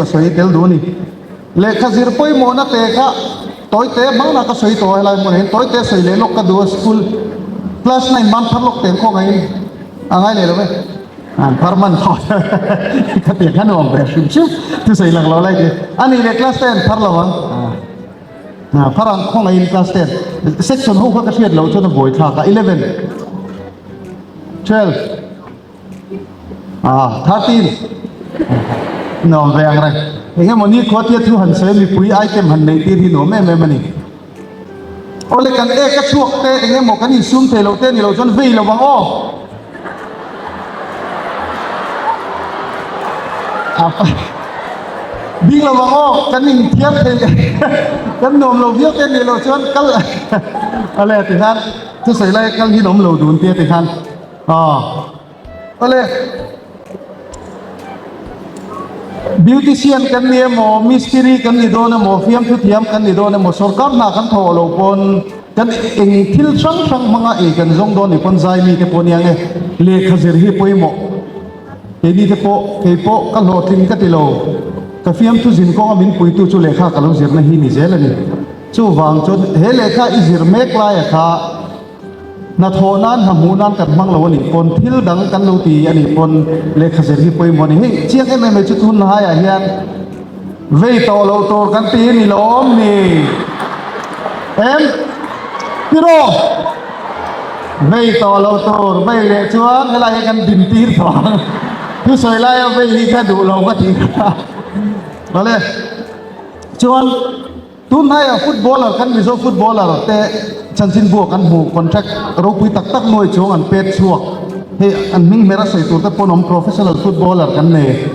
ka sawi tel duh a ni. Lehkha zir pawimawhna te kha tawite hmangna ka sawi tawh a helai hmunah hian tawite sawi leh lawk ka duh a school class nine man phar lawk teng khawngaih in a ngai leh lo e. An phar man tawh ka ti kha nuam ve hrim hrim thusawi lang lo lai ti a nih leh class ten phar lo ang. Phar ang khawngaih in class ten section ho kha ka hriat loh chuan a buai thlak a 11 12 Ah, 13. Nuam ve ang reng. Enge maw ni khua tia thu han sawi mipui item han neih tir hi nuam em em a ni. Awle kan ek a chhuak te enge maw kan insum thei loh te ni loh chuan vei lo ang aw. Bik lo ang aw kan inthiar thei kan nuam lo viau te ni loh chuan kal awle tikhan thusawi lai kal hi awm lo dun tia tikhan. Aw awle Beautician kan ni emaw, mistiri kan ni dawn emaw, fiamthu thiam kan ni dawn emaw, sorkar hna kan thawh loh pawn kan eng thil hrang hrang hmanga ei kan zawng dawn ni pawn zai mite pawh nia nge lehkha zir hi pawimawh. Keini te pawh kei pawh ka hlawhtling ka ti lo, ka fiamthu zin kawnga min puitu chu lehkha ka lo zirna hi ni zel a ni. Chuvang chuan he lehkha i zir mek laia kha Hnathawh nan, hna hmuh nan kan hmang lo a nih pawn, thil dang kan lo ti a nih pawn lehkha zir hi pawimawh a ni. Hei chiang em em mai chu tun haiah hian vei tawh loh tur kan ti ni lawm ni? Em? Tiraw? Vei tawh loh tur, vei leh chuan helai hi kan din tir tawh ang. Thusawi laia vei hi ka duh lo ka ti kha. Awle, chuan. Tunhnaiah footballer kan Mizo footballer te chanchinbu ah kan hmu contract ropui tak tak nuai chuang an pet chhuak. Hei an hming hmer a sawi tur te pawn awm professional footballer kan nei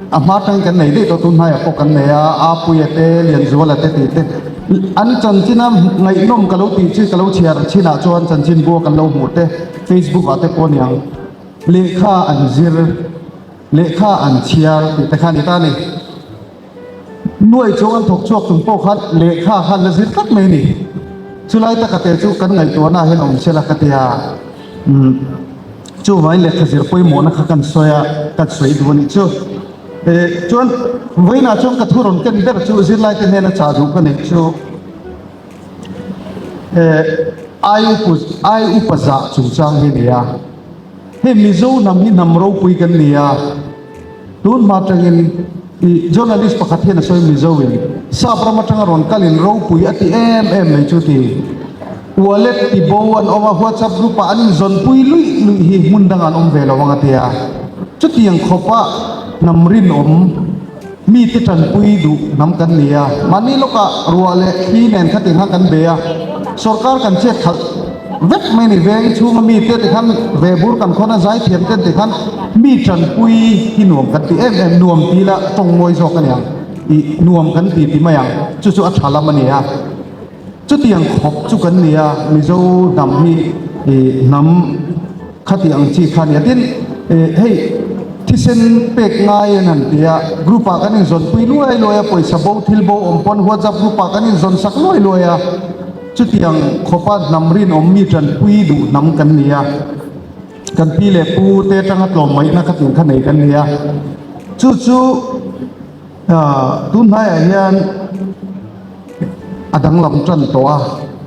a hma atangin kan nei daih tawh tunhnaiah pawh kan nei a Apuia te Lianzuala te tih te an chanchin a ngaihnawm ka lo tih chi ka lo chhiar chinah chuan chanchinbu a kan lo hmuh te Facebook ah te pawh aniang lehkha an zir lehkha an chhiar tih te kha a ni ta a ni. Nuai chuang an thawk chhuak chung pawh khan lehkha khan la zir tlat mai a ni. Chulai taka te chu kan ngaihtuahna ah hian awm se la ka ti a. Umm chuvangin lehkha zir pawimawhna kha kan sawi a, kan sawi duh a nih chu. Eh chuan vawiinah chuan ka thu rawn ken ber chu zirlai te hnena chah duh ka neih chu eh ai upu ai upa zah chungchang hi a ni a. Hei Mizo hnam hi hnam ropui kan ni a. Tun hma atangin i journalist pakhat hian a sawi Mizo in sap ram atanga rawn kal in ropui a ti em em mai chu ti. Wallet ti bo an awm a, WhatsApp group ah an in zawn pui luih luih hi hmun dangah an awm ve lo ang a ti a. Chutiang khawpa hnam rinawm mite tanpui duh hnam kan ni a. Mahni lawkah ruah leh thli nen khatiang khan kan be a, sorkar kan chet khalh Vek mai ni veng chhunga mite ti khan ve bur kan khawn a zaithiam ten ti khan mi tanpui hi nuam kan ti em em nuam ti la tawng mawi zawk a ni ang ih nuam kan ti ti mai ang chu chu a tha lam a ni a chutiang khawp chu kan ni a Mizo hnam hi ih hnam khati ang chi kha a ni a tin ih hei thisen pek ngai an han ti a group ah kan inzawn pui luai luai a pawisa bo thil bo awm pawn whatsapp group ah kan inzawn sak luai luai a. Chutiang khawpa hnam rinawm mi tanpui duh hnam kan ni a, kan pi leh pu te atanga tlawmngaihna kha tin kha nei kan ni a. Chu chu tunhnaiah hian a danglam tan tawh a,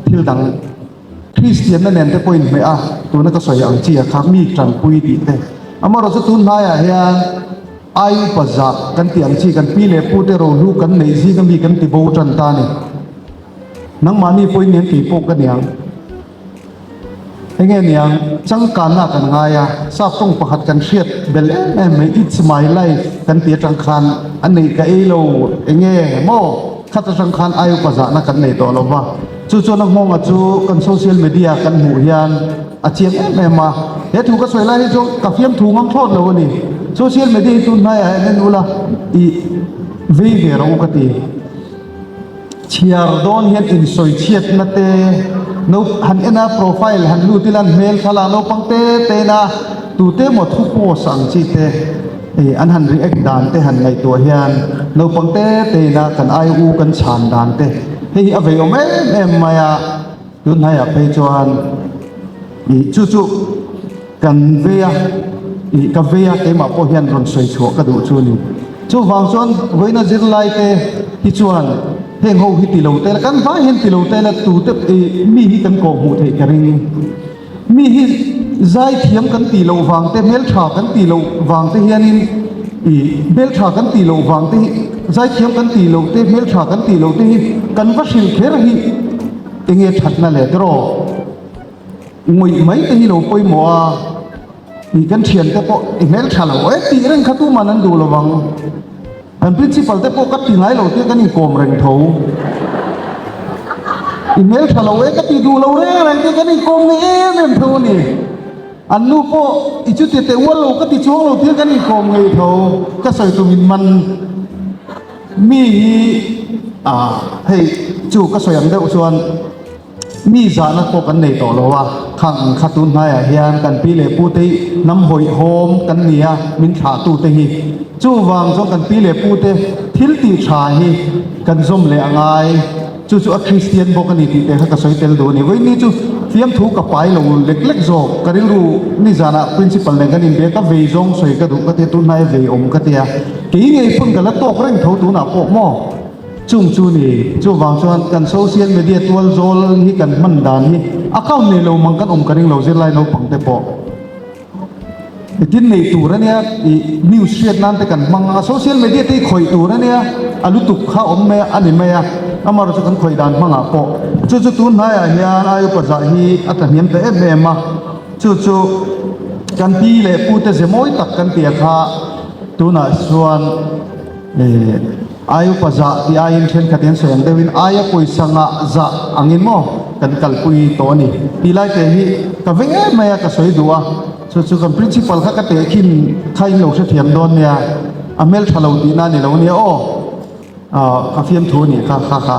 thil dang Kristianna nen te pawh inhmeh a, tuna ka sawi ang chi a kha mi tanpui tih te. Amaherawhchu chu tunhnaiah hian ai upa zah kan tih ang chi kan pi leh pu te rohlu kan neih zinga mi kan ti bo tan ta a ni. Nangmahni pawhin nen kei pawh ka niang. Enge niang, changkanna kan ngai a, sap tawng pakhat kan hriat bel em em mai, it's my life kan ti atang khan a neih ka ei lo, enge maw khat atang khan ai upa zahna kan nei tawh lo va, chu chuan a nghawnga chu kan social media kan hmuh hian a chiang em em a, he thu ka sawi lai hi chuan ka fiamthu ngam thlawt lo a ni, social media hi tun hnaiah hian en ula i vei ve rawh u ka ti. Chhiar dawn hian insawi chhiatna te no han en a profile han lut ila an hmel thlalak naupang te te ina tute emaw thu post ang chi te ih an han react dan te han ngaihtuah hian naupang te te ina kan ai u kan chhan dan te hei hi a vei awm em em mai a tunhnaiah phei chuan ih chu chu kan vei a ih ka vei a keimah pawh hian rawn sawi chhuah ka duh chu a ni. Chuvang chuan vawiina zirlai te hi chuan heng ho hi ti lo te la kan vai hian ti lo te la tute ih mi hi kan kawh hmuh theih ka ring. Mi hi zai thiam kan tih loh vang te, hmeltha kan tih loh vang te hianin ih hmeltha kan tih loh vang te hi zai thiam kan tih loh te, hmeltha kan tih loh te hi kan va hrilh kher hi enge thatna leh tiraw? Ngawih mai te hi lo pawimawh a, ih kan thiante pawh i hmeltha lo e tih reng kha tuman an duh lo vang. Kan principal te pawh ka ti ngai lo tia kan inkawm reng tho. I hmel tha lo e ka ti duh lo reng reng tia kan inkawm ngei em em tho a ni. An nu pawh i chuti teh ual lo ka ti chuang lo tia kan inkawm ngei tho. Ka sawi tum in man mi hi ah hei chu ka sawi ang deuh chuan Mi zahna pawh kan nei tawh lo a, khang ang kha tun hnaiah hian kan pi leh pu te hi hnam hawihhawm kan ni a, min thlahtu te hi. Chuvang chuan kan pi leh pu te thil tih tha hi kan zawm leh a ngai. Chu chu a Kristian bawk a ni tih te kha ka sawi tel duh a ni. Vawiin ni chu fiamthu ka pai lo lek lek zawk. Ka rilru nizanah Principal nen kan inbia ka vei zawng sawi ka duh ka tia, tun hnaia vei awm ka tia. Kei ngei pawn ka la tawk reng tho tunah pawh maw? Chung chu ni, chuvang chuan kan social media tual zawl hi kan hman dan hi account nei lo mang kan awm ka ring lo zirlai naupang te pawh tin nei tur ania ih news hriat nan te kan hmang anga social media te hi khawih tur ania a lutuk kha awm mai a a ni mai a amaherawh chu kan khawih dan hmangah pawh chu chu tun hnaiah hian ai upa zah hi a tla hniam ta em em a chu chu kan pi leh pu te ze mawi tak kan tia kha tunah chuan Ai upa zah tih aiin thenkhat in sawi ang deuhin aia pawisa ngah zah angin maw kan kalpui tawh a ni tih lai te hi ka veng em mai a ka sawi duh a, chu chu kan principal kha ka tehkhin kha in lo hrethiam dawn nia, a hmeltha lo tihna a ni lo nia aw, ah ka fiamthu a nih kha kha kha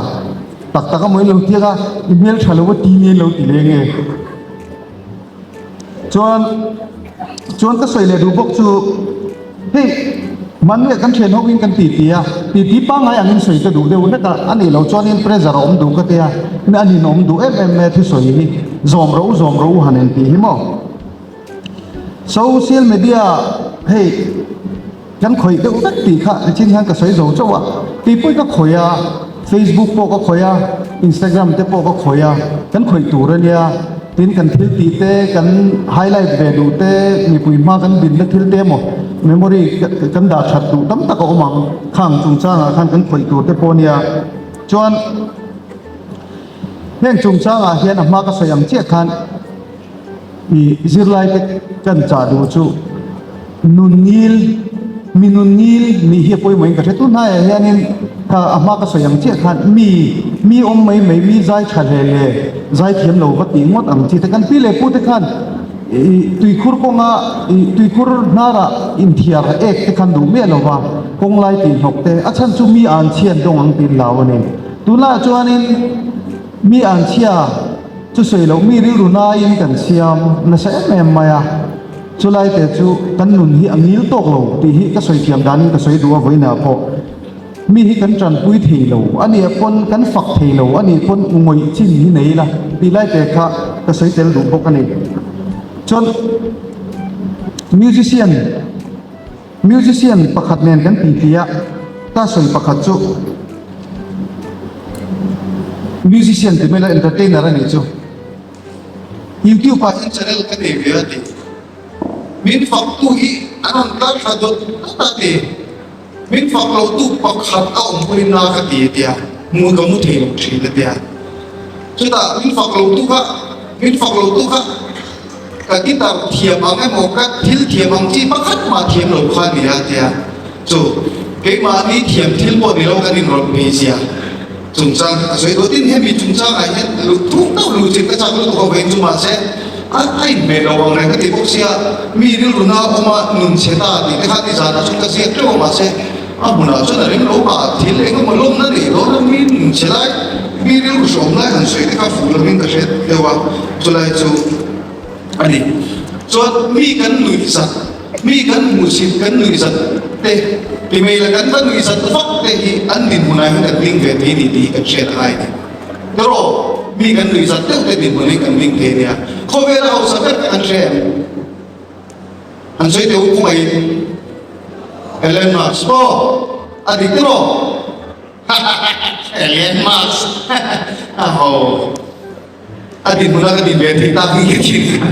tak tak amaw in lo tiak a, i hmeltha lo a ti nge in lo ti leng e. Chuan chuan ka sawi leh duh bawk chu hei mahni ah kan thian ho in kan ti ti a, ti ti pangngai angin sawi ka duh deuh hlek a, a nih loh chuanin pressure a awm duh ka tia, a nin awm duh em em mai a thusawi hi zawm rawh u zawm rawh u han en tih hi maw. Social media hei. Kan khawih deuh vek tih kha nichin hian ka sawi zo chauh a, kei pawhin ka khawih a, Facebook pawh ka khawih a, Instagram te pawh ka khawih a, kan khawih tur a nia, tin kan thil tih te, kan highlight ve duh te, mipui hma kan dinna thil te emaw memory kan dah that duh tam tak a awm ang, khang chungchangah khan kan khawih tur te pawh a nia, chuan heng chungchangah hian a hma ka sawi ang chiah khan. I zirlaite kan chah duh chu nun ngil, mi nun ngil nih hi a pawimawh in ka hre. Tun hnaiah hianin kha a hma ka sawi ang chiah khan mi, mi awm mai mai, mi zai tha hle hle, zai thiam lo va tih ngawt ang chi te kan pi leh pu te khan i tuikhur kawnga i tuikhur hnarah inthiar ek te khan duh miah lo va, kawng lai tih hnawk te a chhan chu mi an chhiat dawng ang tiin lau a ni. Tunlaiah chuanin mi an chhia. Chu sawi loh mi rilru naiin kan siam nasa em em mai a, chulai te chu kan nun hi a ngil tawk lo tih hi ka sawi thiam danin ka sawi duh a vawiinah pawh mi hi kan tanpui thei lo a nih pawn kan fak thei lo a nih pawn ngawih chin hi nei ila tih lai te kha ka sawi tel duh bawk a ni. Chuan musician. Musician pakhat nen kan ti ti a, ka sawi pakhat chu musician ti mai lo entertainer a nih chu. YouTube ah hian channel ka nei ve a ti. Min faktu hi an rawn kal thla dawt dawt a ti. Min fak lotu pakhat a awm pawhin na ka ti a tia, hmu ka mu thei lo thin a tia. Chutah min fak lotu kha, min fak lotu kha. Ka guitar thiam ang emaw ka thil thiam ang chi pakhat mah thiam lo kha a ni a tia chu keimahni thiam thil pawh ni lo kan inrawlh phei zia chungchang kha ka sawi tawh tin hemi chungchangah hian luh thuk deuh luh chin ka chak lutuk avangin chu mahse a a inhmeh lo ang reng ka ti bawk sia mi rilru na awm a nun chhe ta tih te kha nizanah chuan ka ziak teuh a mahse a hmunah chuan a ring lo a thil engemaw lawmna neih dawn a mi nun chhe lai mi rilru hrawm lai han sawi te kha fuh lovin ka hre deuh a chulai chu a ni. Chuan mi kan nuih zat, mi kan hmuhsit kan nuih zat te, ti mai la kan va nuih zat vak te hi an dinhmunah hian kan ding ve thei ni tih hi kan hriat a ngai a ni. Erawh mi kan nuih zat deuh te dinhmun hi kan ding thei nia. Khawvela hausa ber kha kan hre em? Han sawi teh u khawngaihin. Elon Musk maw? A dik tiraw? Elon Musk a ho. A dinhmun a ka din ve thei tak hi ka thin a.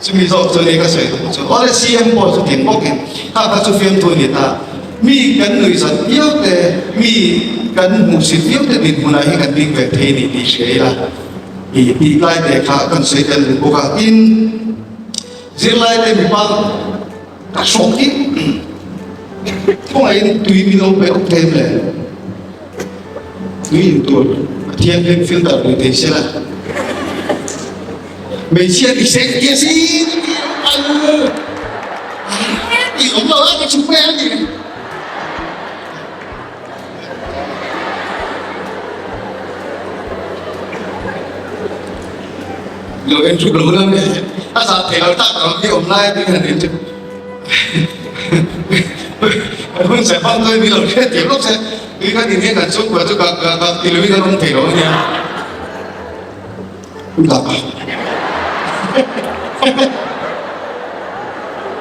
Chumi zawk chu ni ka sawi duh chu. Awle CM pawh chu tin bawkin kha kha chu fiamthu a ni ta. Mi kan nuihzat viau te, mi kan hmuhsit viau te dinhmunah hi kan ding ve thei ni tih hria ila i tih lai te kha kan sawi tel duh bawk a. Tin, zirlai te mipa ka hrawk hi khawngaihin tui min lo pe awk thei em le? Tui in tur Pathian hlim filter pui thei se la. Hmeichhia ti seng tia si ti al ti awm lo a ka chhuk mai a ni. Lo en thut lo la a zah thei lo tak ram hi awm lai a ni chu. Hun se hmang chuan min lo hriat thiam lawk se tui kha tin hian kan chhungkua chu ka ka ka ti lovin kan awm thei lo a nia. Ka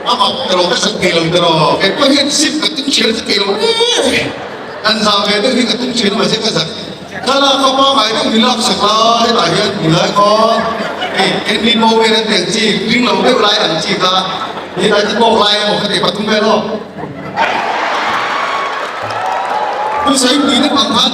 A mak tiraw ka sak thei lo tiraw kei pawh hian sip ka tum thin a thei lo kan zah ve deuh hi ka tum thin a mahse ka zak thlalak kha pangngai deuh min lak sak la hetah hian hmu lai khawn hei Henry Bowen an tih ang chi ring lo deuh lai ang chi kha hetah hi tawk lai emaw ka ti pathum vel aw thusawi pui deuh ang khan.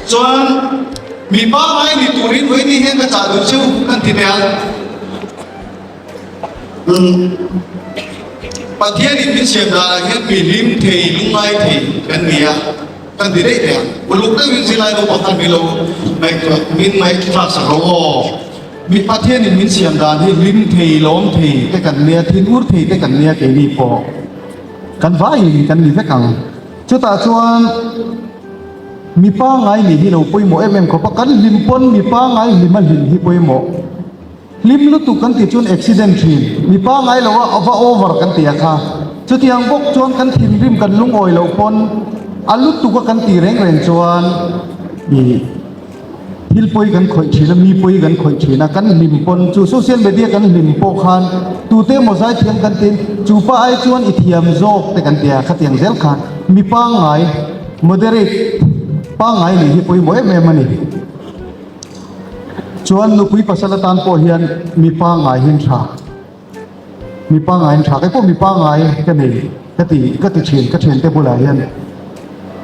Chuan mi pangngai ni turin vawiin hian ka chah duh cheu kan ti teh ang. Pathianin min siam danah hian mi hlim thei, lungngai thei kan ni a, kan ti daih teh ang. Uluk deuhin zilai naupang khan min lo ngaihtuah, min ngaihthlak sak lo aw. Mi Pathianin min siam dan hi hlim thei, lawm thei te kan nia, thinur thei te kan nia keini pawh kan vaiin kan ni vek ang. Chutah chuan mi pangngai nih hi lo pawimawh em em khawp a, kan hlim pawn mi pangngai hlima hlim hi pawimawh. Hlim lutuk kan tih chuan accident thin, mi pangngai lo a va over kan ti a kha. Chutiang bawk chuan kan thinrim kan lungawi loh pawn a lutuk a kan tih reng reng chuan ih thil pawi kan khawih thin a, mi pawi kan khawih thin a, kan hlim pawn chu social media kan hlim pawh khan tute emaw zaithiam kan tiin chu pa ai chuan i thiam zawk te kan ti a, khatiang zel khan mi pangngai moderate pangngai nih hi pawimawh em em a ni. Chuan nupui pasal atan pawh hian mi pangngai hi an tha, mi pangngai an tha, kei pawh mi pangngai ka nei ka ti ka ti thin ka thiante bulah hian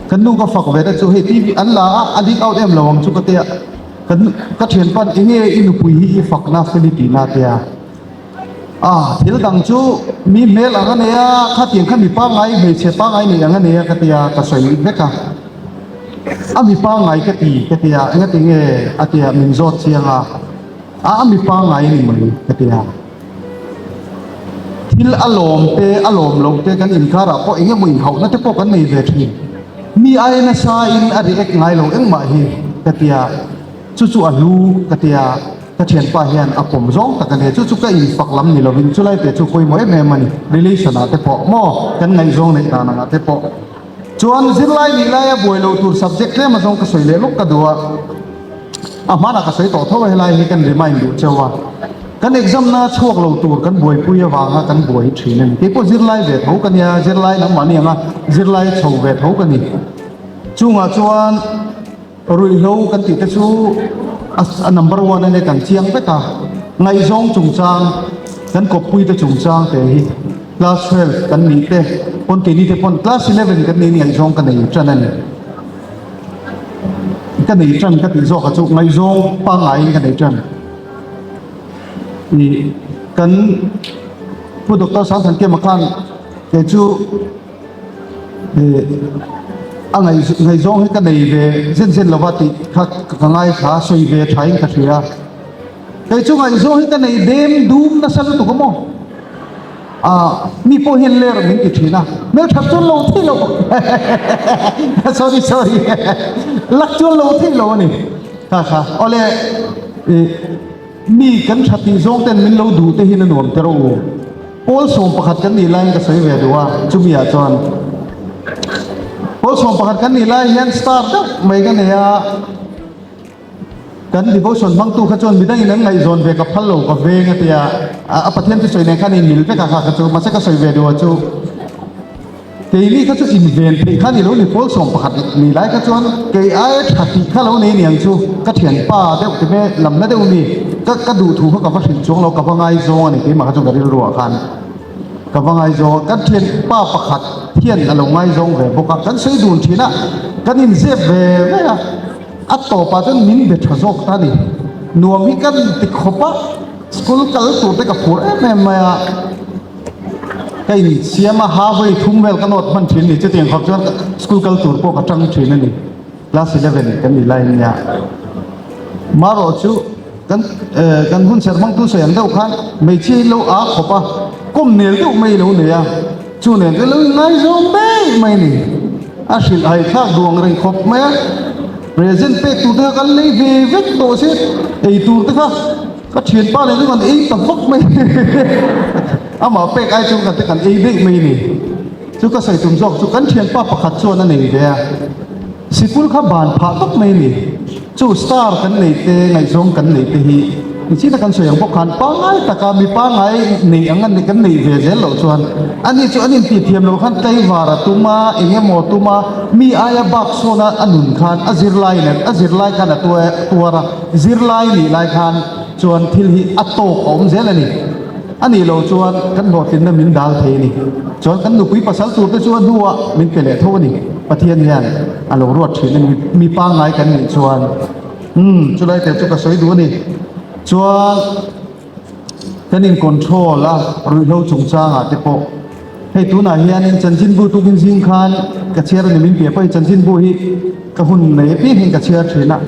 kan nu ka fak ve te chu hei TV an la a a leak out em lo ang chu ka tia kan ka thianpan enge i nupui hi i fakna feli tihna tia a thil dang chu mi hmel ang a nei a khatiang kha mi pangngai hmeichhe pangngai nei ang a nei a ka tia ka sawi vek a. A mi pangngai ka ti ka ti a, engati nge a ti a, min zawt chiang a, a a mi pangngai a ni mai ka ti a. Thil a lawm te, a lawm loh te kan inkarah pawh eng emaw inhauhna te pawh kan nei ve thin. Mi aia nasa in a react ngai lo engmah hi ka ti a, chu chu a hlu ka ti a, ka thianpa hian a pawm zawng tak a ni. Chu chu ka infak lam ni lovin chulai te chu pawimawh em em a ni, relation ah te pawh maw kan ngaihzawng neih dan angah te pawh. Chuan zirlai nih laia buai loh tur subject tlem azawng ka sawi leh lawk ka duh a, a hmanah ka sawi tawh tho a helai hi kan remind duh cheu a, kan exam na chhuak lo tur kan buaipui avanga kan buai thin a ni. Keipawh zirlai ve tho ka nia, zirlai nangmahni anga zirlai chho ve tho ka ni. Chungah chuan Ruihhlo kan tih te chu a number one a nia kan chiang vek a, ngaihzawng chungchang kan kawppui te chungchang te hi class 12 kan nih te pawn keini te pawn class 11 kan niin ngaihzawng ka nei tan a ni. Ka nei tan ka tih zawk a chu ngaihzawng pangaiin ka nei tan. Ih kan Pu Doctor Sangthankema khan kei chu A ngaihzawng hi ka nei ve zen zen lova tih kha ka ngaithla sawi ve thain ka hria. Kei chu ngaihzawng hi ka nei dem dum nasa lutuk a maw? Ah, mi pawh hian ler min ti thin a, hmelthat chuan lo theih loh sorry sorry lak chuan lo theih loh a ni kha kha awle ih. Mi kan tha tih zawng ten min lo duh te hian a nuam te rawh u. Pawl 11 kan nih laiin ka sawi ve duh a, chumi ah chuan pawl 11 kan nih lai hian star deuh mai ka nei a, kan devotion hmangtu kha chuan midangin an ngaihzawn ve ka phal lo ka veng a tia, a Pathian thusawi nen khan inmil vek a kha kha chu, mahse ka sawi ve duh a chu. Keini kha chu inven theih kha ni lo ni, pawl 11 ni lai kha chuan kei aia tha tih kha lo nei niang chu ka thianpa deuh ti me lamna deuh mi ka ka duh thu kha ka va hrilh chuang lo, ka va ngaizawng a ni keimah kha chu ka rilruah khan ka va ngaizawng a, kan thianpa pakhat hian a lo ngaizawng ve bawk a, kan sawi dun thin a, kan inzep ve ve a, a tawpah chuan min be tha zawk ta a ni, nuam hi kan ti khawp a, school kal tur te ka phur em em mai a. Ka insiam a, ha vawi thum vel ka nawt hman thin a ni. Chutiang khawp chuan school kal tur pawh ka tang thin a ni. Class 11 kan nih lai ania. Marawh chu kan kan hun serh hmangtu sawi ang deuh khan hmeichhia hi lo a khawp a, kawm nel deuh mai lo nei a, chu nen chu lo inngaizawng daih mai a ni. A hrilh hai thlak duh ang reng khawp mai a. Present pek tur te kha kan lei ve vek tawh se, ei tur te kha. Ka thianpa leh chu kan ei ta vak mai amah pek ai chuan kan te kan ei daih mai a ni. Chu ka sawi tum zawk chu kan thianpa pakhat chuan a nei ve a, sikul kha ban phah tawp mai a ni. Chu star kan nei te ngaihzawng kan nei te hi nichina kan sawi ang bawk khan pangngai taka mi pangngai nei ang an kan neih ve zel loh chuan ani chu an intih thiam loh khan tlaivar a tum a, eng emaw a tum a, mi aia bak sawn a a nun khan a zirlai nen a zirlai khan a tuar a. Zirlai nih lai khan chuan thil hi a tawk a awm zel a ni. A nih loh chuan kan hlawhtlinna min dal thei a ni. Chuan kan nupui pasal tur te chu a hnuah min pe leh tho a ni. Pathian hian a lo ruat thin a ni. Mi pangngai kan nih chuan umm chulai te chu ka sawi duh a ni. Chuan. Kan in control a ruihhlo chungchangah te pawh hei tunah hianin chanchinbu tukin zing khan ka chhiar a ni min piah pawh hei chanchinbu hi ka hun nei apiang hian ka chhiar thin a.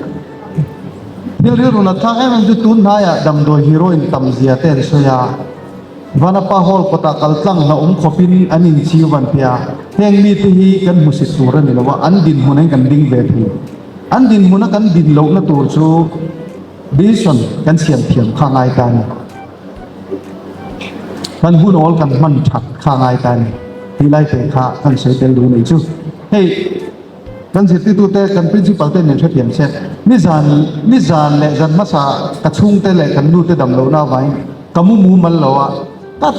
Thil rilru nat thlak em em chu tun hnaiah damdawi heroin tam zia te an sawi a, Vanapa Hall kawtah kal tlang hlauhawm khawpin an inchiu van piah a, heng mite hi kan hmusit tur a ni lo a, an dinhmun ain kan ding ve thei. An dinhmuna kan din lohna tur chu. Decision kan siam thiam kha ngai ta a ni. Kan hun awl kan hman that kha ngai ta a ni. Tih lai te kha kan sawi tel duh nei chu. Hei kan zirtirtu te kan principal te min hrethiam se nizan nizan leh zan hmasa ka chhungte leh kan nu te dam lohna avangin ka mu mumal lo a ka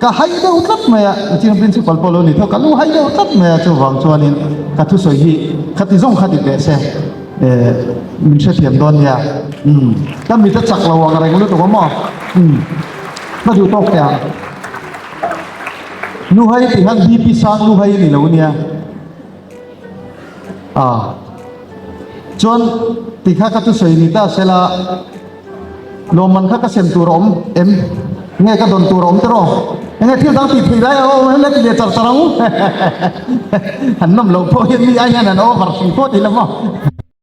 ka hai deuh tlat mai a nichina principal pawh lo ni tho ka lu hai deuh tlat mai a chuvang chuanin ka thusawi hi khati zawng kha ti teh se. Eh, min hrethiam dawn nia. Umm, ka mit a chak lo ang reng lutuk a maw? Umm, ka duh tawk teh ang. Luhai tih khan BP sang luhai a ni lo nia. Ah, chuan tikha ka thusawi ni ta sela. Lawmman kha ka sem tur a awm em? Nge ka dawn tur a awm tiraw? Enge thil dang tih theih lai a awm em le ti leh char char ang u. Han nawm loh pawh hian mi ai hian an over hrim pawh ti lo maw?